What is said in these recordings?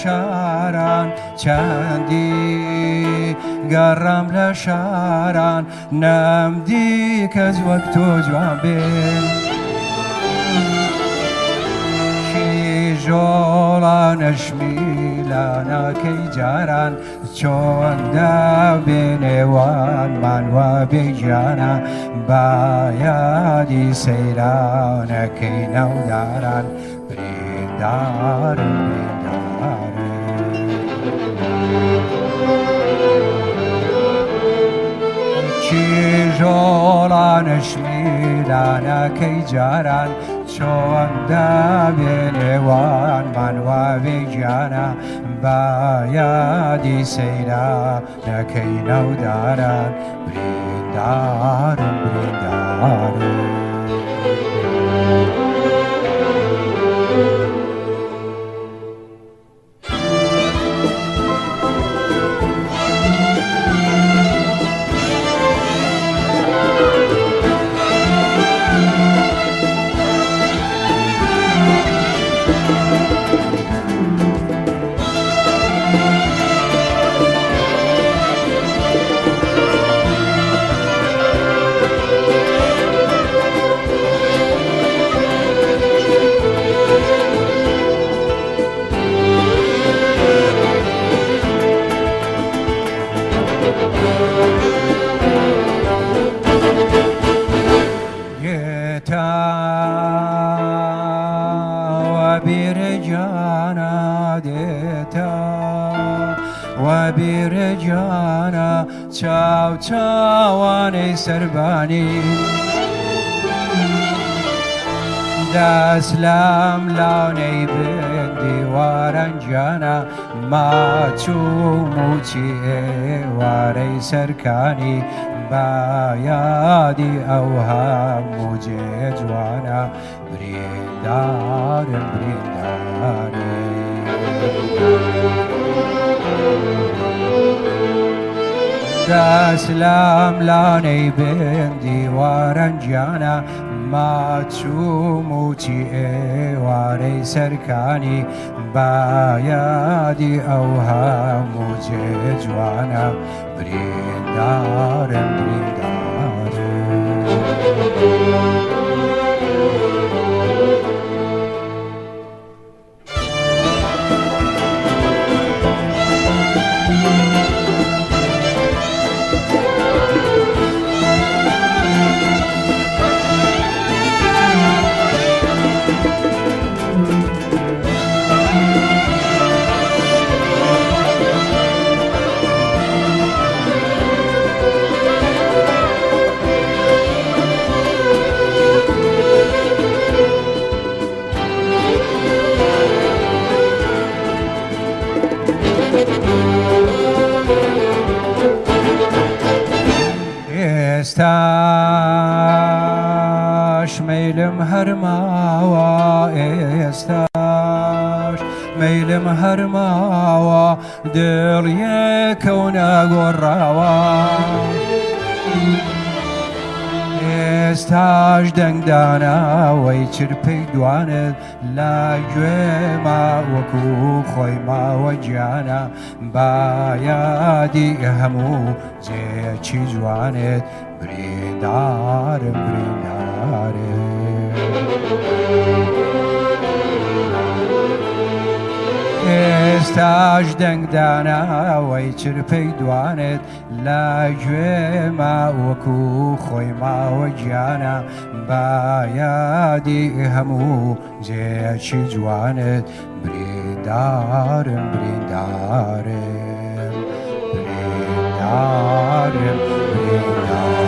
شاران، چەندی گەڕام لە شاران، نەمدی کەس وەک تۆ جوان بێ. کیژۆڵە نەشمیلانەکەی جاران، چۆن دەبێ نێوانمان وا بێ گیانە، با یادی سەیرانەکەی ناوداران، بریندارم بریندارم. کیژۆڵە نەشمیلانەکەی جاران، چۆن دەبێ نێوانمان وا بێ گیانە، با یادی سەیرانەکەی ناوداران، بریندارم بریندارم. دێتەوە بیرجانە، دێتەوە بیرجانە، چاو چاوانەی سەربانی، دەسلام لاونەی بن دیواران گیانە، ماچوو موچی ئێوارەی سەرکانی، با یادی ئەو هەموو جێ جوانە، بریندارم بریندارم. دەسلام لانەی بن دیواران گیانە، ماچوو موچی ئێوارەی سەرکانی، با یادی ئەو هەموو جێ جوانە، بریندارم بریندارم. ئێستاش مەیلم هەرماوە، ئێستاش مەیلم هەرماوە، دڵ یەکەو نەگۆڕاوە. ئێستاش دەنگدانەوەی چرپەی دوانت لە گوێما وەکو خۆی ماوە گیانە، با یادی هەموو جێیەکی جوانت، بریندارم بریندارم. ئێستاش دەنگدانەوەی چرپەی دوانت لە گوێما وەکو خۆی ماوە گیانە، با یادی هەموو جێیەکی جوانت، بریندارم بریندارم، بریندارم بریندارم.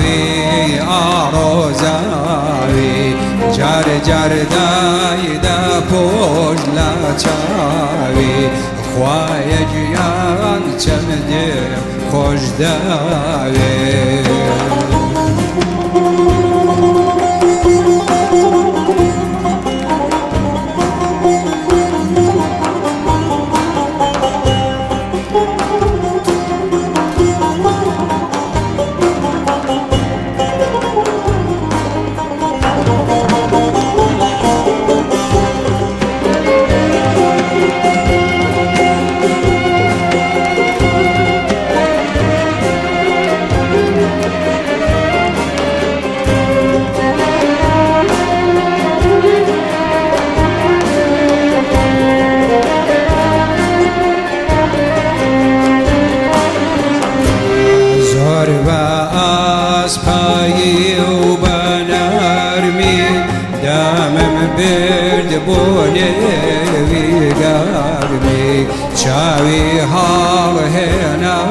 جار دایدا پۆش لە چاوی، خوایە گیان چەندێ خۆش داوێ. زۆر بە ئاسپایی و بە نەرمی دامم برد بۆ لێوی گەرمی، چاوی هاڵ هێنا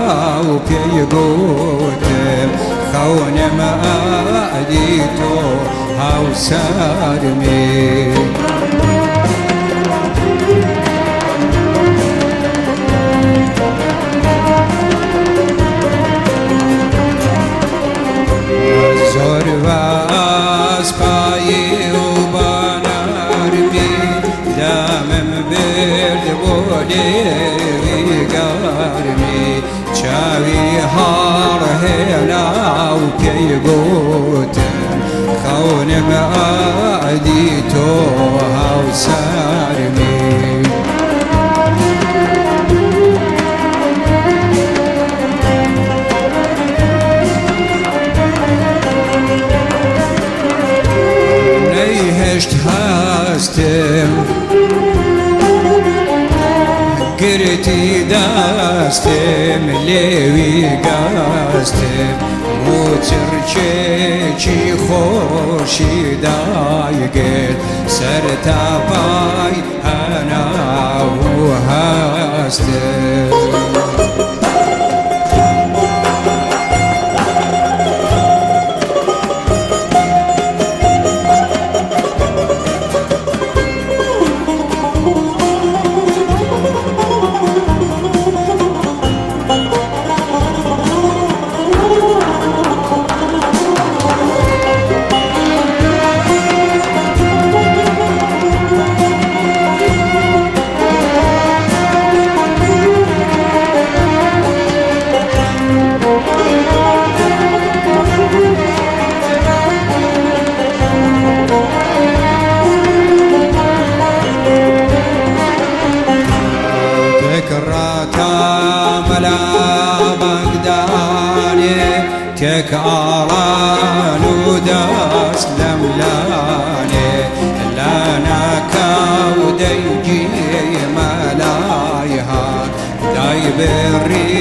و پێی گوتم خەونم ئەدی تۆ هاوسەرمی. زۆر بە ئاسپایی و بە نەرمی دامم برد بۆ لێوی گەرمی، چاوی هاڕ هێنا و پێی گوتم خەونم ئەدی تۆ هاوسەرمی. نەیهێشت هەستم، گرتی دەستم لێوی گەستم، موچڕکێکی خۆشی دایگرت، سەر تا پای هەناو و هەستم. تێکڕا مەلا بانگدانێ، تێک ئاڵان و دەست لەملانێ، لەناکاو دەنگی مەلای هات، دایبڕی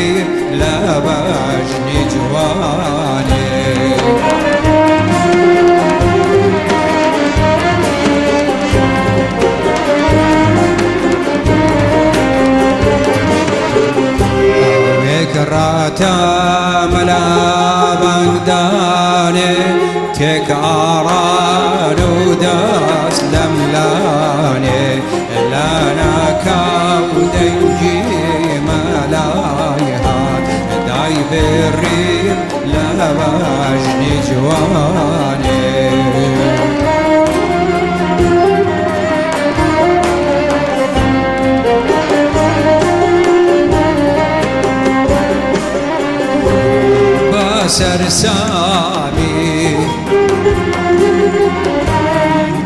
لە بەژنی جوانێ. تێکڕا مەلا بانگدانێ، تێک ئاڵان و دەست لەملانێ، لەناکاو دەنگی مەلای هات، دایبڕی لە بەژنی جوانێ. بە سەرسامی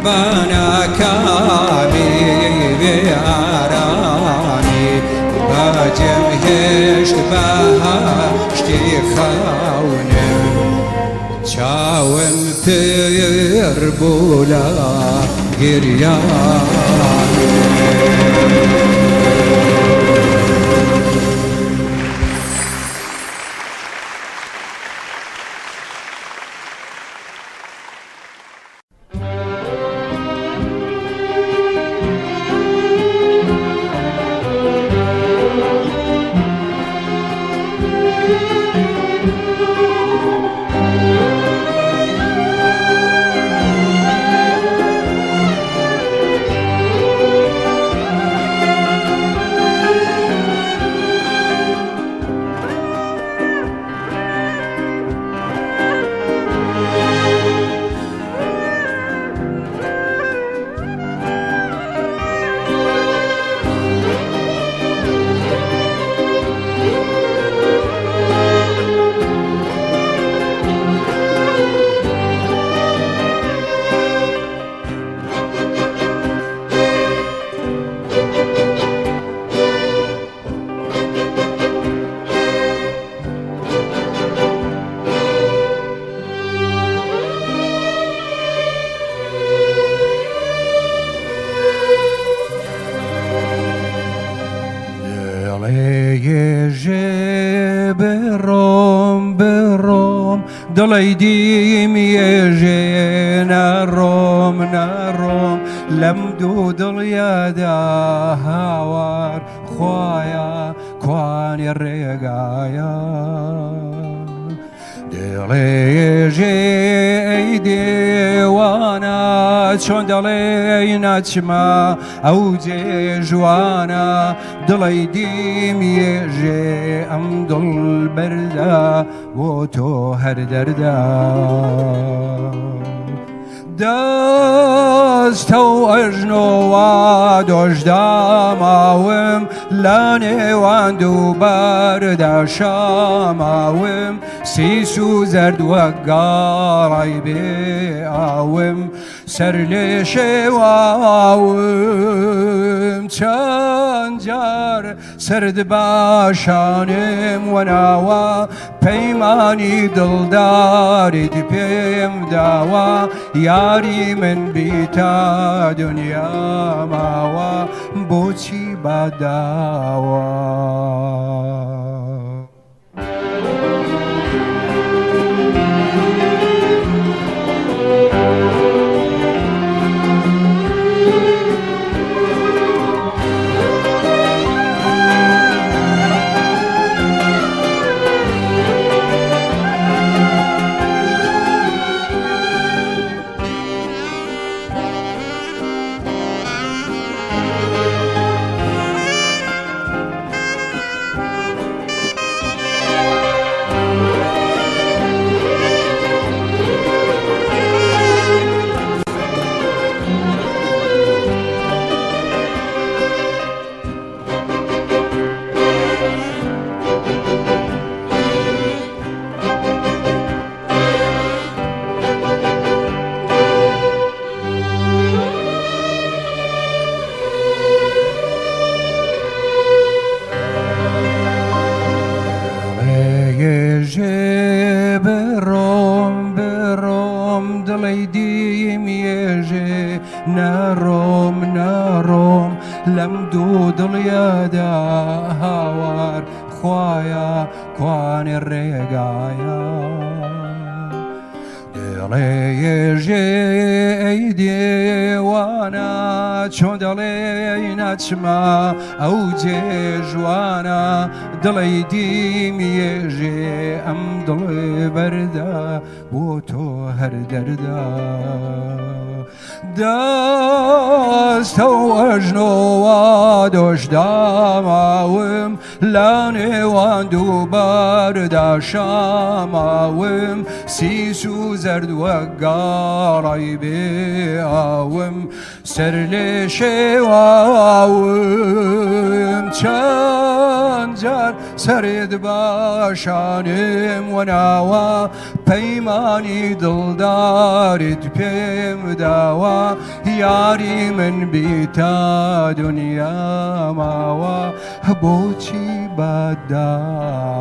بە ناکامی بێ ئارامی، بەجێم هێشت بەهەشتی خەونم، چاوم پڕ بوو لە گریانێ. دڵی دیم یێژێ نەڕۆم نەڕۆم لەم دوو دڵیادا هاوار خوایە کوانێ ڕێگایە دڵێژێ ئەی دێوانە چۆن دەڵێی ناچمە ئەو جێژوانە دڵی دیم یێژێ ئەم دڵ بەردا بۆ تۆ هەر دەردا. دەستە و ئەژنۆوە دۆشداماوم لە نێوان دوو بەردا شاماوم سیس و زەرد وەک گاڕای بێ ئاوم سەر لێ شێواوم چەند جار سەرد باشانم وەناوە پەیمانی دڵداریت پێم داوە یاری من بیتا دنیا ماوە بۆچی باداوە. بڕۆم بڕۆم دڵی دیم یێژێ نەڕۆم نەڕۆم لەم دوو دڵیادا هاوار خوایە کوانێ ڕێگایە دڵێژێ ئەی دێوانە چۆن دەڵێی ناچمە ئەو جێژوانە دڵی دیم یێژێ ئەم دڵێ بەردا بۆ تۆ هەر دەردا. دەستە و ئەژنۆوە دۆشداماوم لە نێوان دوو بەردا شاماوم سیس و زەرد وەک گاڕای بێ ئاوم سەر لێ شێواوم چەند جار سەرت باشانم وەناوە پەیمانی دڵداریت پێم داوە یاری من بیتا دنیا ماوە بۆچی بەداوە.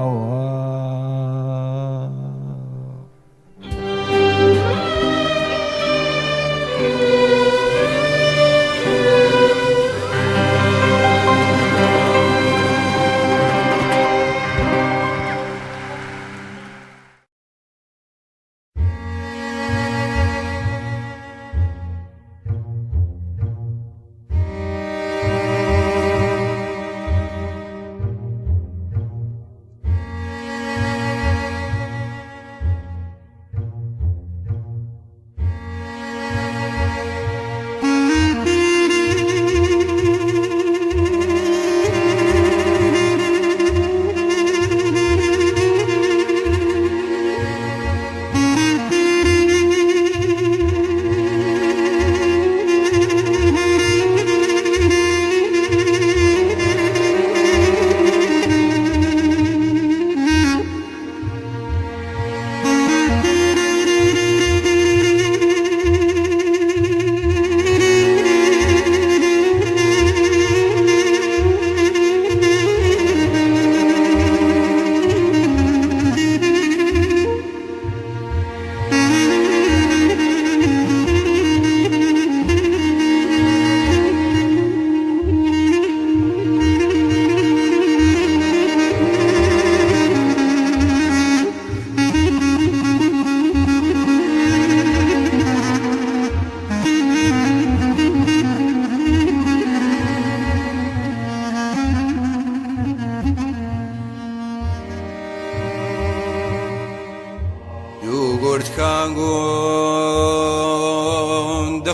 گوندە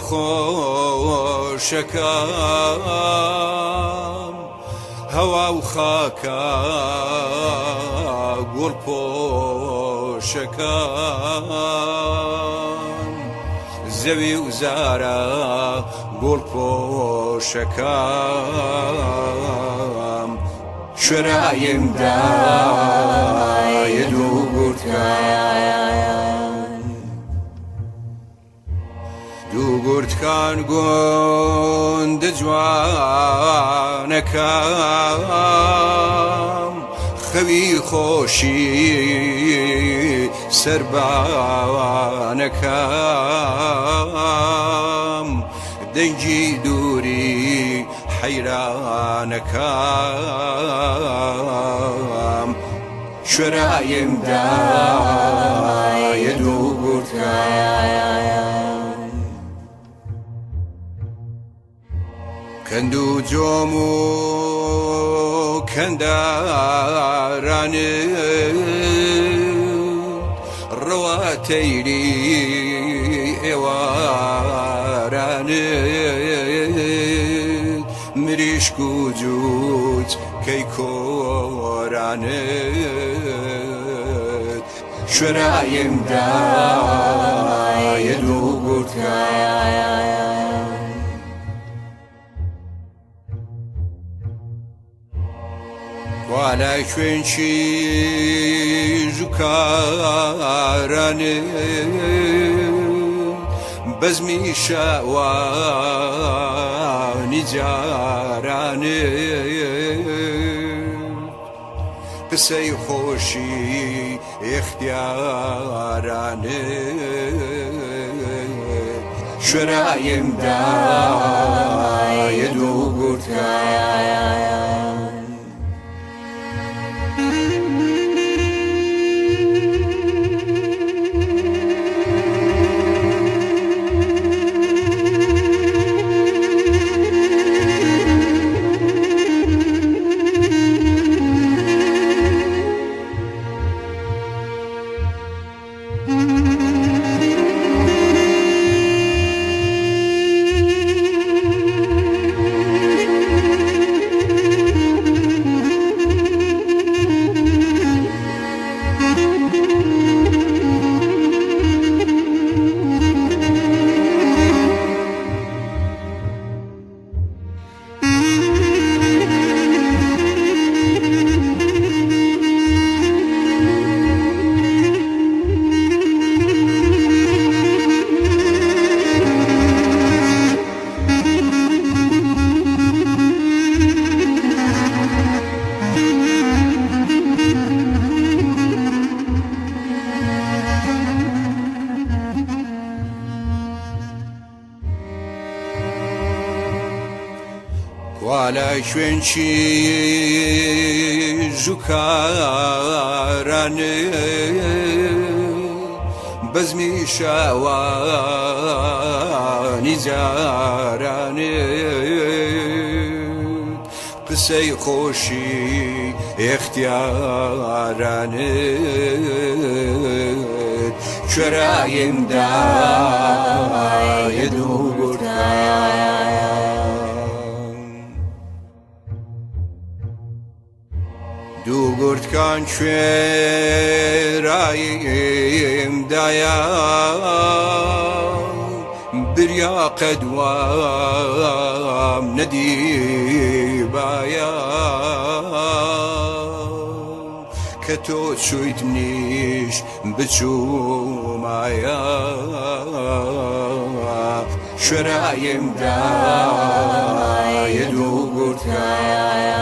خۆشەکەم، هەوا و خاکە گوڵ پۆشەکەم، زەوی و زارە گوڵ پۆشەکەم. شوێرایم دایە دوو گورتکان. دوو گورتکان گوندە جوانەکەم، خەوی خۆشی سەربانەکەم، دەنگی دووری حەیرانەکەم. شوێرایم دایە دوو گورتکان. کەند و جۆم و کەندارانت، ڕەوا تەیری ئێوارانت، مریشک و جووت کەی کۆرانت. شوێرایم دایە دوو گورتکان. کوا لای کوێنچی ژوکارانێ، بەزمی شەوانی جارانێ، قسەی خۆشی ئیختیارانێ. شوێرایم دایە دوو گورتکان. کوا لە کوێنچی ژوکارانێ، بەزمی شەوانی جارانێ، قسەی خۆشی ئیختیارانێ. کوێرایم دایە دوو گورتکان. دوو گورتکان کوێرایم دایە، بریا قەدوام نەدیبایە. کە تۆ چوویت منیش بچوومایە، شوێرایم دایە دوو گورتکان.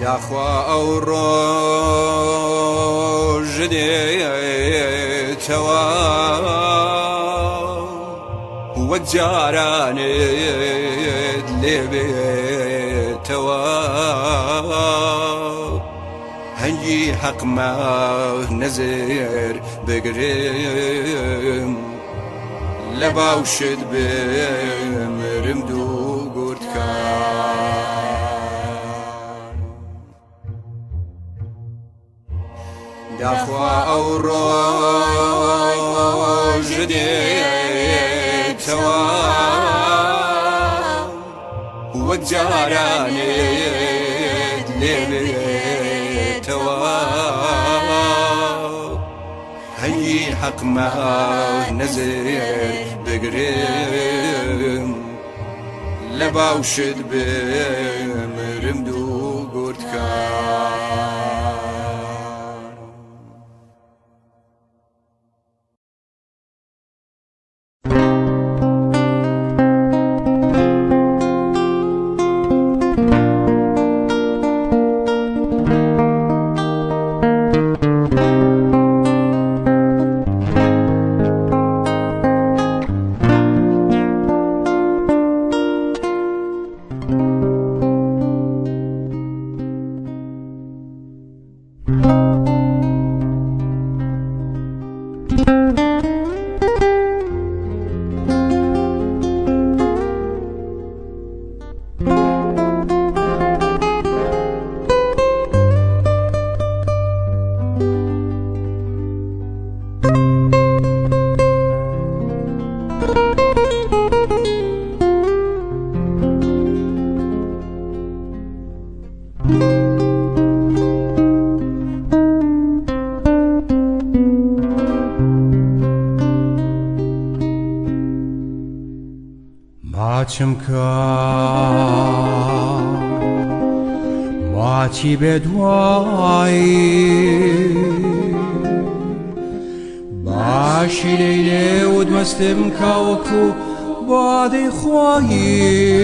داخوا ئەو ڕۆژ دێتەوە، وەک جارانێت لێبێتەوە. هەنگی حەقمە نەزر بگرم، لە باوشت بمرم دوو گورتکان. وەک جارانێت لێبێتەوە هەی حەقمە نەزر بگرم لە باوشت بمرم دوو گورتکان. ماچم کە ماچی بێ دوایی باشی لەیلێ وت مەستم کاوەکو بادەی خوایی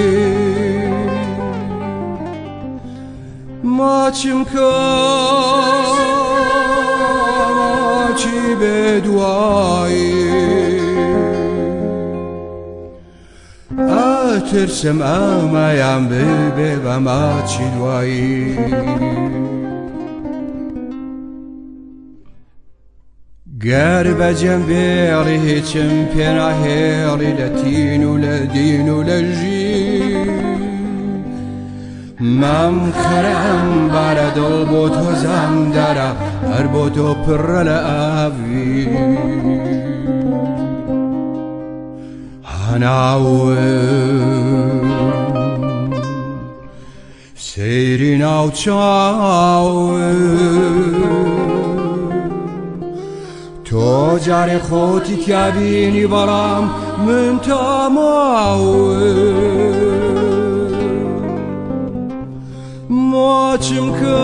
ماچم کە ماچی بێ دوایی ئەترسم ئەمەیان ببێ بە ماچی دوایی. گەر بەجێم بێڵی هیچم پێناهێڵی لە تین و لە دین و لە ژین مام خەرم بارە دڵ بۆ تۆ زامدارە هەر بۆ تۆ پڕە لە ئاوی هەناوم سەیری ناو چاوم تۆ جارێ خۆتی تیابینی بەڵام من تاماوم ماچم کە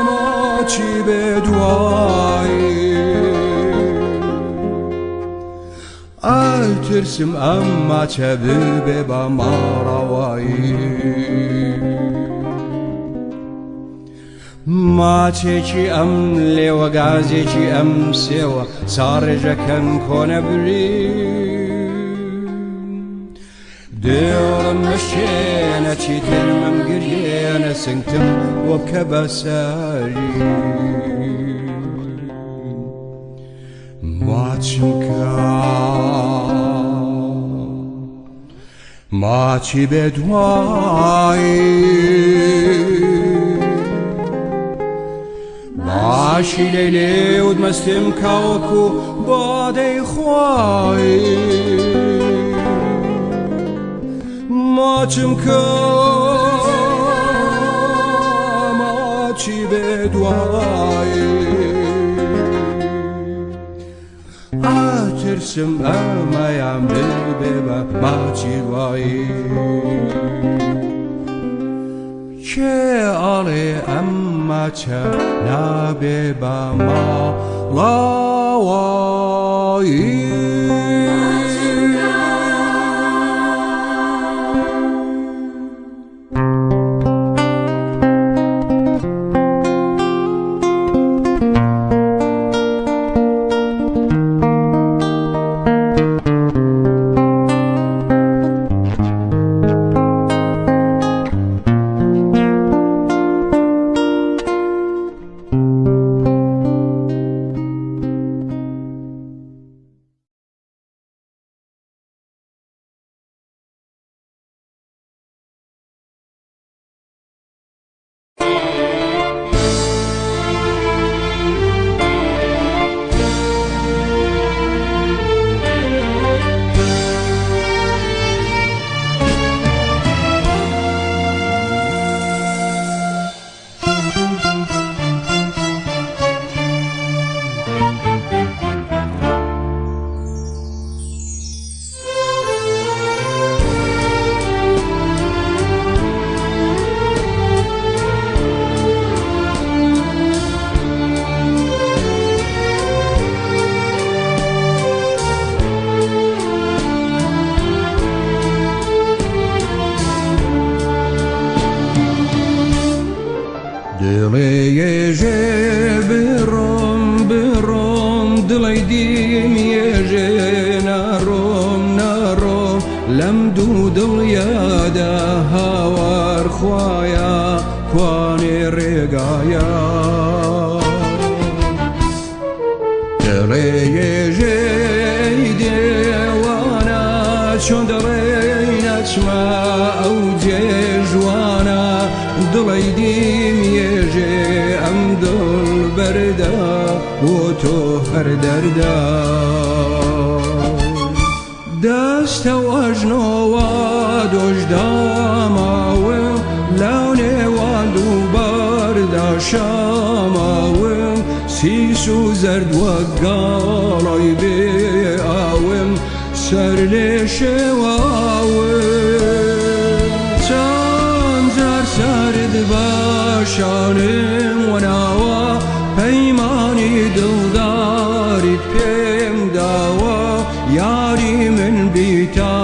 ماچی بێ دوایی ئەترسم ئەم ماچە ببێ بە ماڕاوایی. ماچێکی ئەم لێوە گازێکی ئەم سێوە ساڕێژەکەن کۆنە بری دێڵم مەشێنە چیترمم گریێنە سنگتم بۆ بکە بەسەری ماچم کە ماچی بێ دوایی باشی لەیلێ وت مەستم کاوەکو بادەی خوایی ماچم کە ماچی بێ دوایی ئاترسم ئەمەیان ببێ بە ماچی دوایی کێ ئاڵێ ئەم ماچە نابێ بە ماڵاوایی؟ لەم دوو دڵیادا هاوار خوایە کوانێ ڕێگایە. دڵێژەی دێوانە چۆن دەڵێی نەچمە ئەو جێژوانە دڵی دیم یێژێ ئەم دڵ بەردا بۆ تۆ هەر دەردا. دەستە و ئەژنۆوە دۆشداماوم لەو نێوان دوو بەردا شاماوم سیس و زەرد وەک گاڵای بێ ئاوم سەر لێ شێواوم. چەند جار سەرت بە شانم وەناوە پەیمانی دڵداریت پێم داوە یاری من بی تا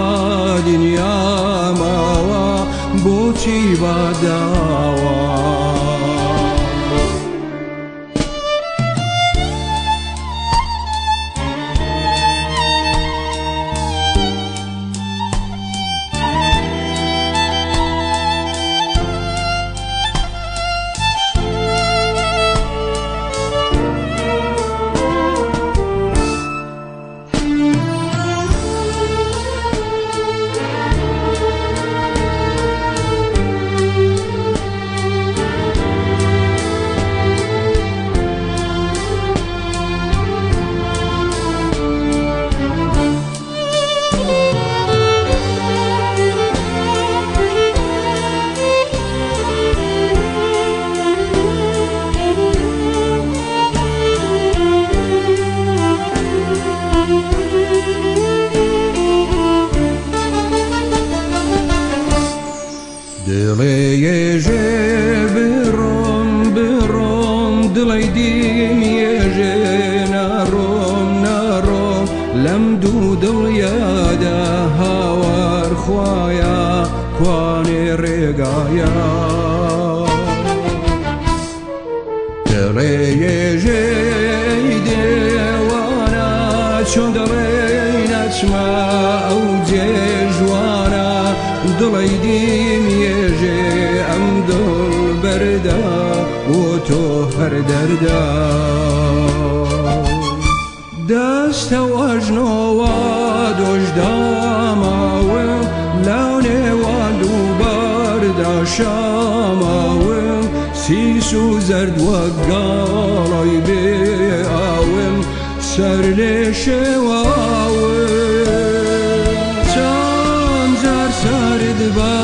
دنیا ماوە بۆچی بەداوە. دڵێژێ بڕۆم بڕۆم دڵی دیم یێژێ ناڕۆم ناڕۆم لەم دوو دڵیادا هاوار خوایە کوانێ ڕێگایە. دڵێژێ دێوانە چۆن دەڵێی نەچمە ئەو جێژوانە دڵی دیم یێژێ ئەم دڵ بەردا بۆ تۆ هەر دەردا. دەستە و ئەژنۆوە دۆشداماوم لەو نێوان دوو بەردا شاماوم سیس و زەرد وەک گاڵای بێ ئاوم سەر لێ شێواوم. چەند جار سەرت بە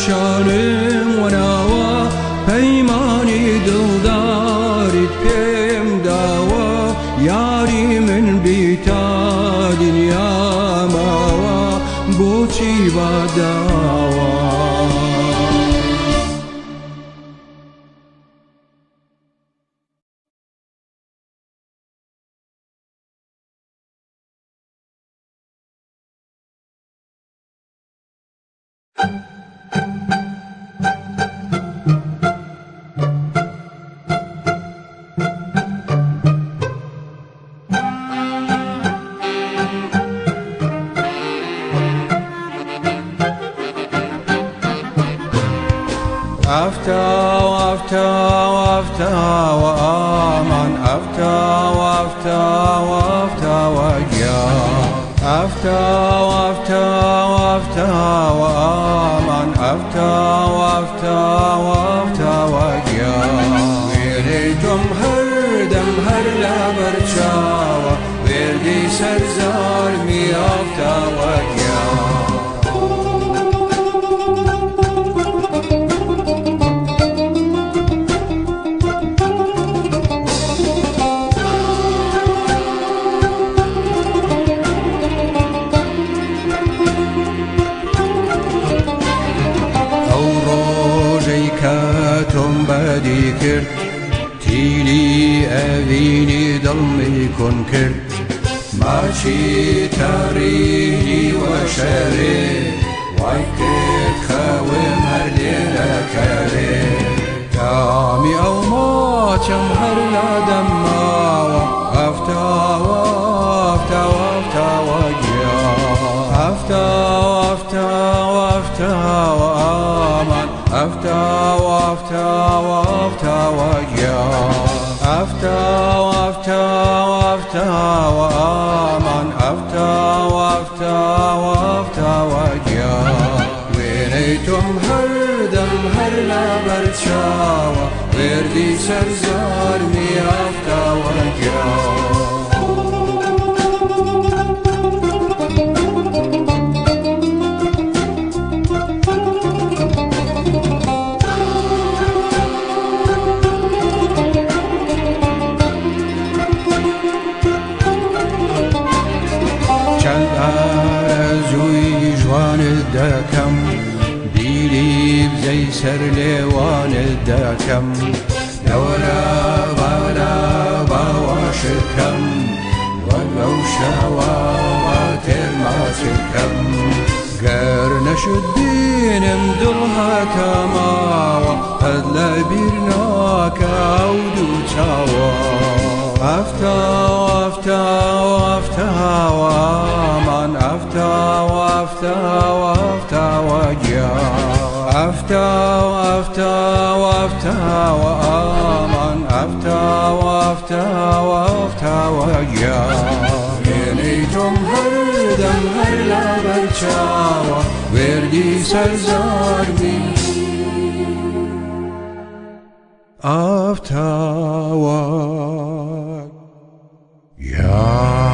شانم وەناوە پەیمانی دڵداریت پێم داوە یاری من بی تا دنیا ماوە بۆچی بەداوە. ئەفتا ئەفتا ئەفتا ئامان ئەفتا ئەفتا ئەفتا گیا ئەفتا ئەفتا ئەفتا ئامان ئەفتا ئەفتا ئەفتا گیا وێنەی تۆم هەردەم هەر لەبەر چاوە وێردی سەرزارمی ئەفتاوە گیا. ئەو ڕۆژەی کە تۆم بەدی کرد تیلی ئەڤینی دڵمی کون کرد ماچی تەڕینی وەشەرێ وای کرد خەوم هەر لێ نەکەوێ تامی ئەو ماچەم هەر لە دەمماوە ئەفتاوە ئەفتاوە ئەفتاوە گیا ئەفتاوە. ئەفتاوە ئامان ئەفتاوە ئەفتاوە ئەفتاوە گیان ئەفتاوە ئەفتاوە ئەفتاوە ئامان ئەفتاوە ئەفتاوە ئەفتاوە گیان وێنەی تۆم هەردەم هەر لەبەر چاوە وێردی سەر زارمی ئەفتاوە گیان. چەند ئارەزووی ژوانت دەکەم بیری بزەی سەر لێوانت دەکەم لەوەرە بالا باوەشکەم وەک ئەو شەوە تێر ماچکەم گەر نەشت بینم دڵ هەتا ماوە قەت لە بیر ناکە ئەو دوو چاوە ئەفتاوە ئەفتاوە ئەفتاوە ئامان ئەفتاوە ئەفتاوە ئەفتاوە گیان ئەفتاوە ئەفتاوە ئەفتاوە ئامان ئەفتاوە ئەفتاوە ئەفتاوە گیان وێنەی تۆم هەردەم هەر لەبەر چاوە وێردی سەر زارمی ئەفتاوە گیان.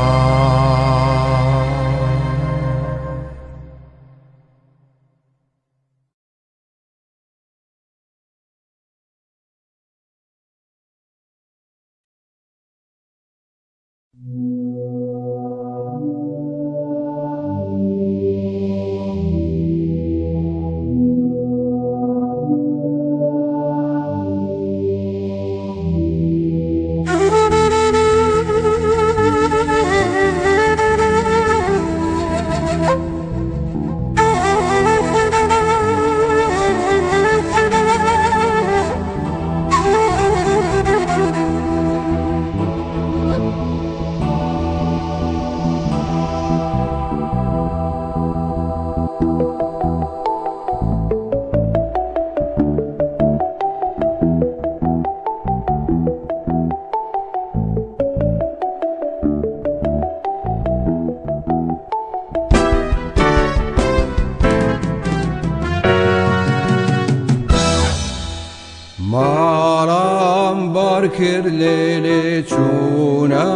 ماڵام بار کرد لێ چوونە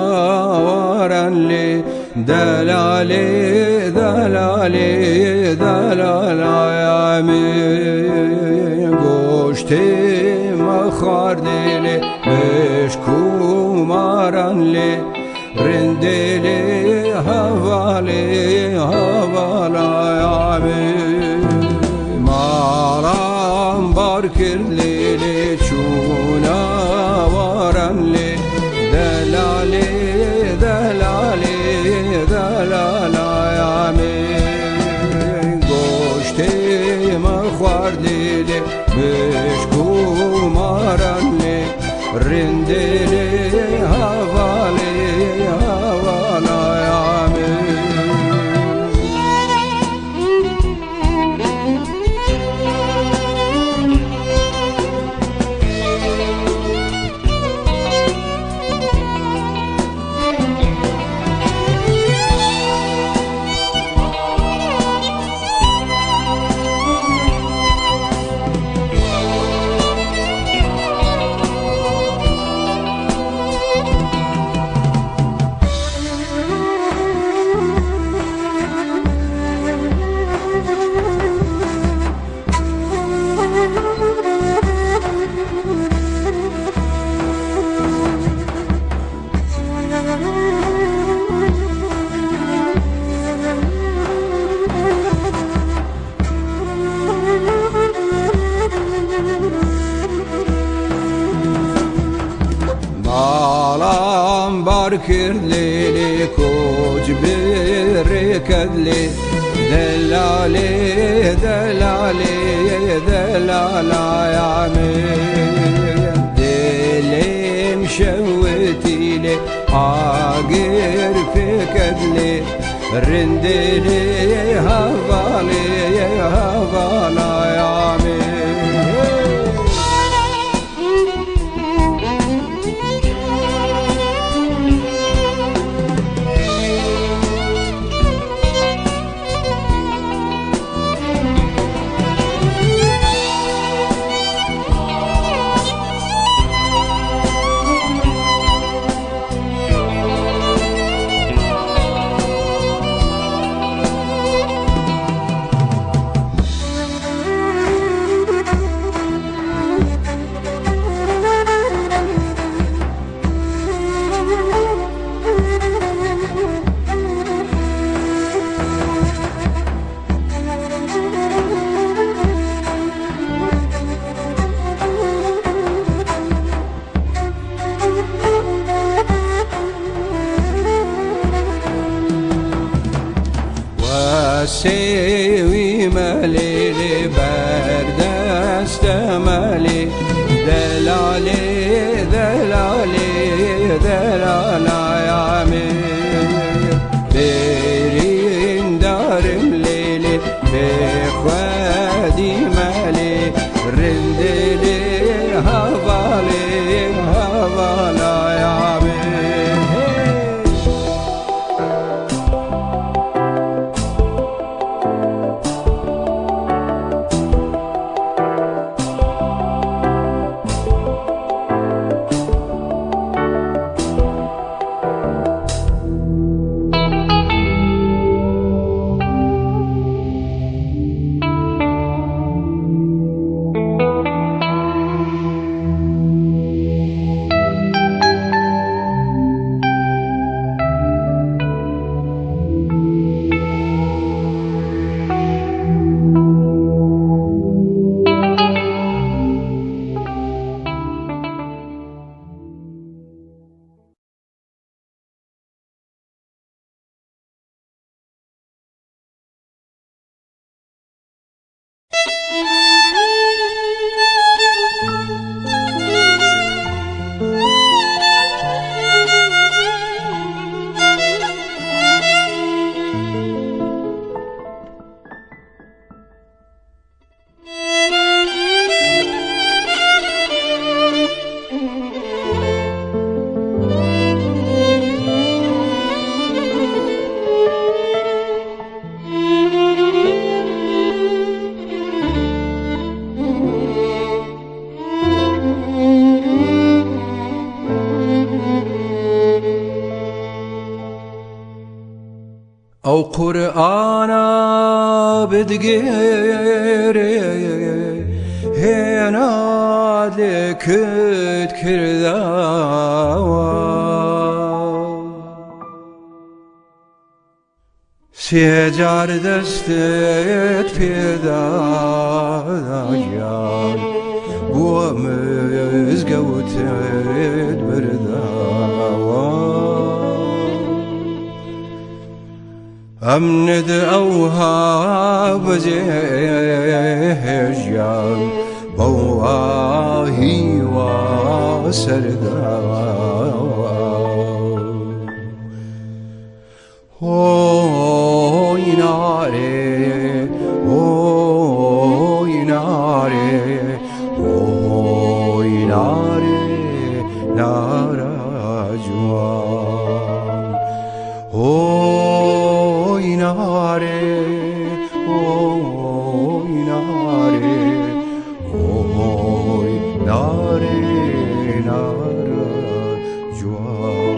واران لێ دەلالێ دەلالێ دەلالایامی گۆشتێ مەخواردێ لێ مشک و ماران لێ رندێ لێ هەڤالێ هەڤالایامی ماڵام بار کرد لێ لێ چوونە واران لێ دەلالێ دەلالێ دەلالایامی گۆشتێ مەخواردێ لێ مشک و ماران لێ رندێ لێ هەڤالێ هەڤالایامی. ماڵام بار کرد لێ لێ کۆچ بڕێکەت لێ دەلالێ دەلالێ دەلالایامێ دلێم شەوتی لێ ئاگر پێکەت لێ رندێ لێ هەڤالێ هەڤالایامێ. رێوی مەلێ بەردەستە مەلێ دەلالێ دەلالێ دەلالایامێ بێریندارم لێلێ بێخوەدی مەلێ رندلێ هەڤالێ هەڤالایامێ. ئەو قورئانە بدگێرێ هێنات لێکت کرداوە سێجار دەستت پێداگیان بۆ مزگەوتت برداوە ئەمنت ئەوها بەجێهێژیان بەوها هیوا سەرداوە هۆی نارێ هۆی نارێ هۆی نارێ نارا جوان هۆی نارێ هۆی نارێ هۆی نارێ نارا جوان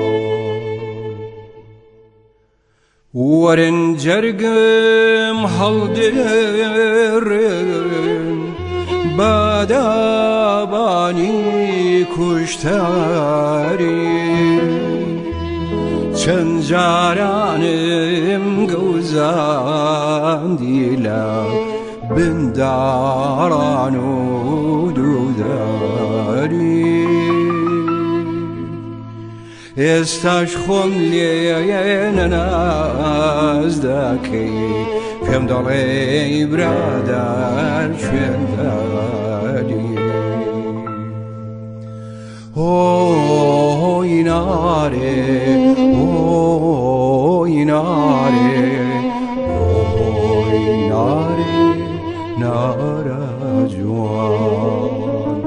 وەرن جەرگم هەڵدڕن بادابانی کوشتاری چەند جارانم گەوزاندی لە بنداڕان و دووداری ئێستاش خۆم لێ نەناز دەکەی پێم دەڵێی برادەر شوێنداری هۆی نارێ هۆی نارێ هۆی نارێ نارە جوان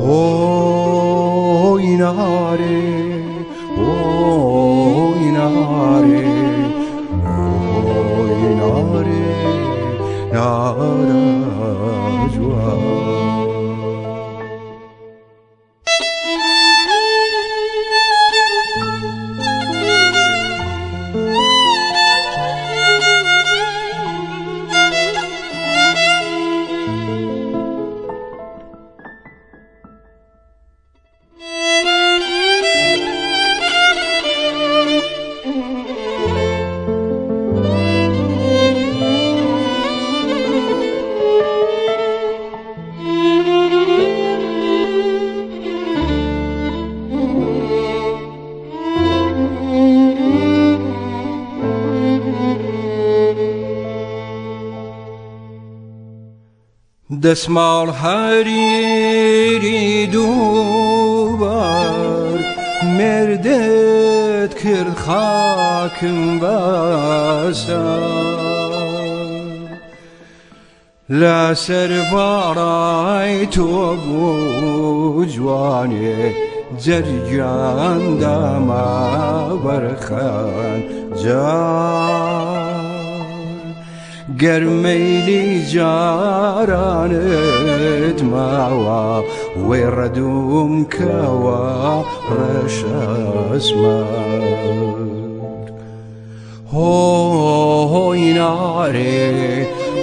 هۆی نارێ هۆی نارێ هۆی نارێ نارە جوان. دەسماڵ هەریری دووبار مێردت کرد خاکم بەسەر. لەسەر باڵای تۆ بوو جوانێ جەرگیان داما بەرخان جار گەر مەیلی جارانت ماوە وێ ڕەدووم کەوە ڕەشەسمەر. هۆی نارێ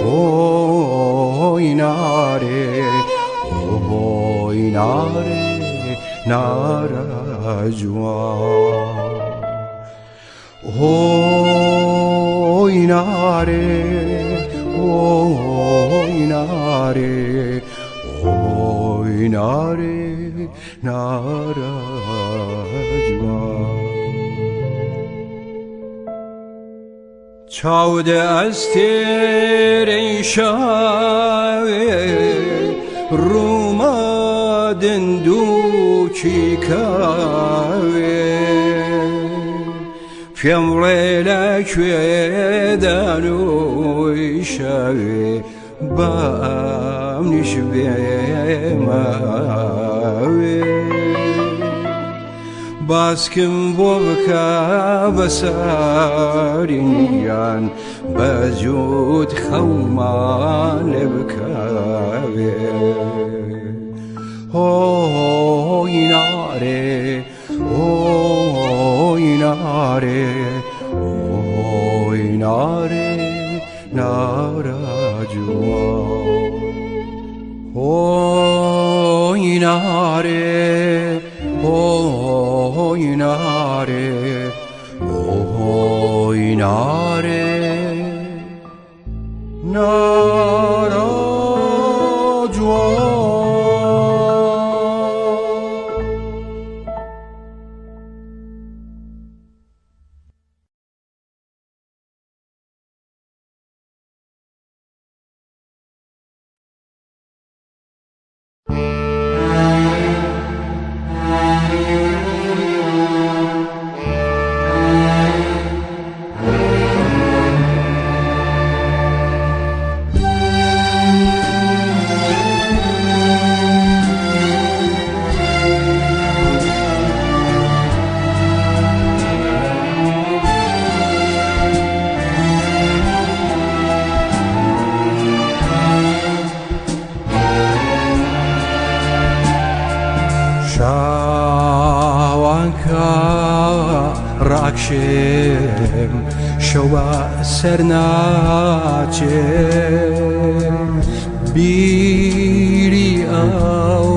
هۆی نارێ هۆی نارێ نارە جوان هۆی نارێ هۆی نارێ هۆی نارێ نارە جوان. چاودە ئەستێرەی شاوێ ڕوومادن دووکی کاوێ پێم بڵێ لە کوێ دانووی شەوێ با ئەمنیش بێمەوێ باسکم بۆ بکە بەسەرینیان بە جووت خەومان لێ بکەوێ هۆی نارێ هۆی نارێ هۆی نارێ نارە جوان هۆی نارێ هۆی نارێ هۆی نارێ نارە جوان. شاوانکە ڕاکشێم شەوە سەر ناچێ بیری ئەو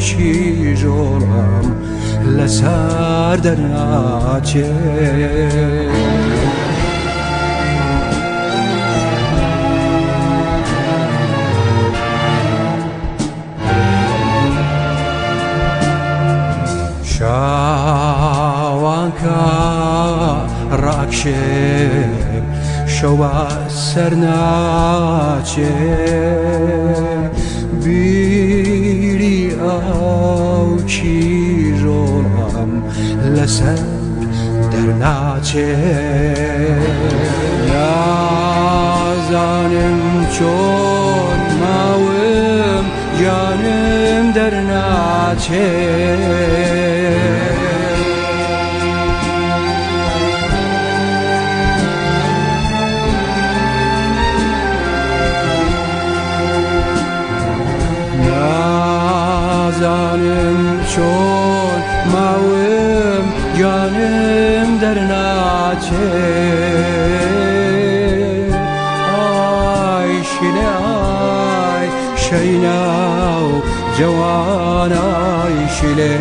شیژۆڵم لەسەر دەرناچێ. شاوانکە ڕاکشێم شەوە سەر ناچێ بیری ئەو کیژۆڵم لەسەر دەرناچێ نازانم چۆن ماوم گیانم دەرناچێ. نازانم چۆن ماوم گیانم دەرناچێ ئای شیلێ ئای شەینا و جەوان ئای شیلێ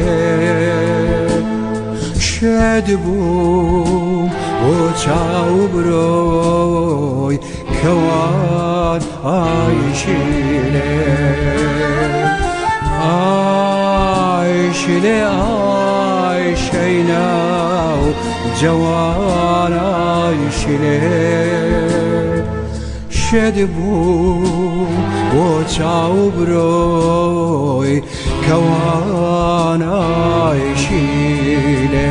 شێت بووم بۆ چاو برۆی کەوان ئای شیلێ ئای شیلێ ئای شەینا و جەوان ئای شیلێ. شێت بوو بۆ چاو برۆی کەوانایشی لێ.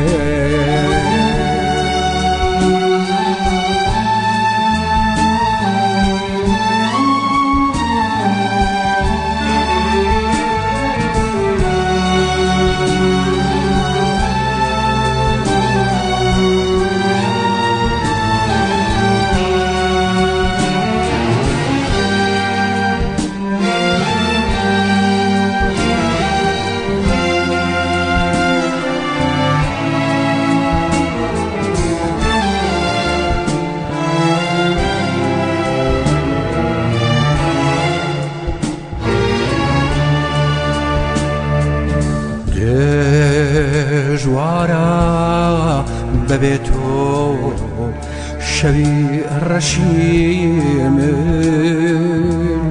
دژوارە بەبێ تۆ شەوی ڕەشی من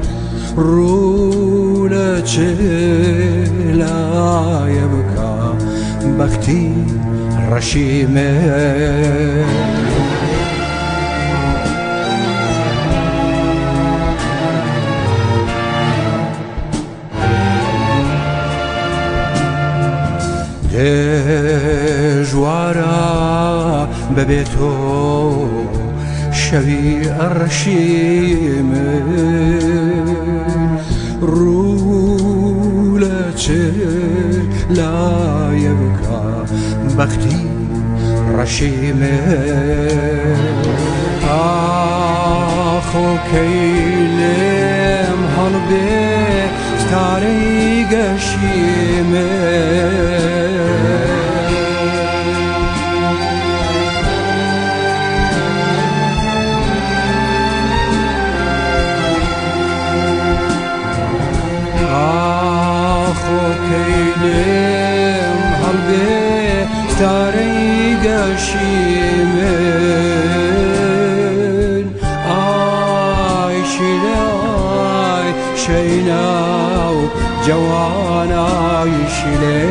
ڕوو لە چ لایە بکا بەختی ڕەشی من. دژوارە بەبێ تۆ شەوی ڕەشی من ڕوو لە چ لایە بکا بەختی ڕەشی من. ئاخۆ کەی لێم هەڵبێ ستارەی گەشی من. ئاخۆ کەی لێم هەڵبێ ستارەی گەشی من. ئای شیرە ئای شەینا و جەوانای شیلێ.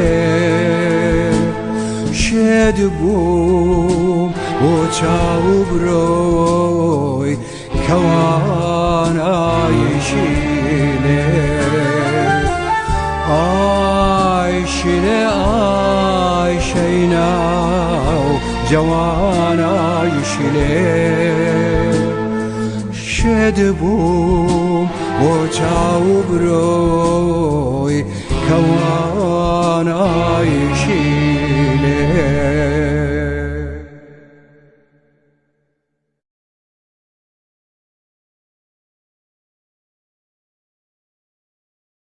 شێت بووم بۆ چاو برۆی کەوانای شیلێ. ئای شیرە ئای شەینا و جەوانای شیلێ. شێت بووم بۆ چاو برۆی کەوانای شیلێ.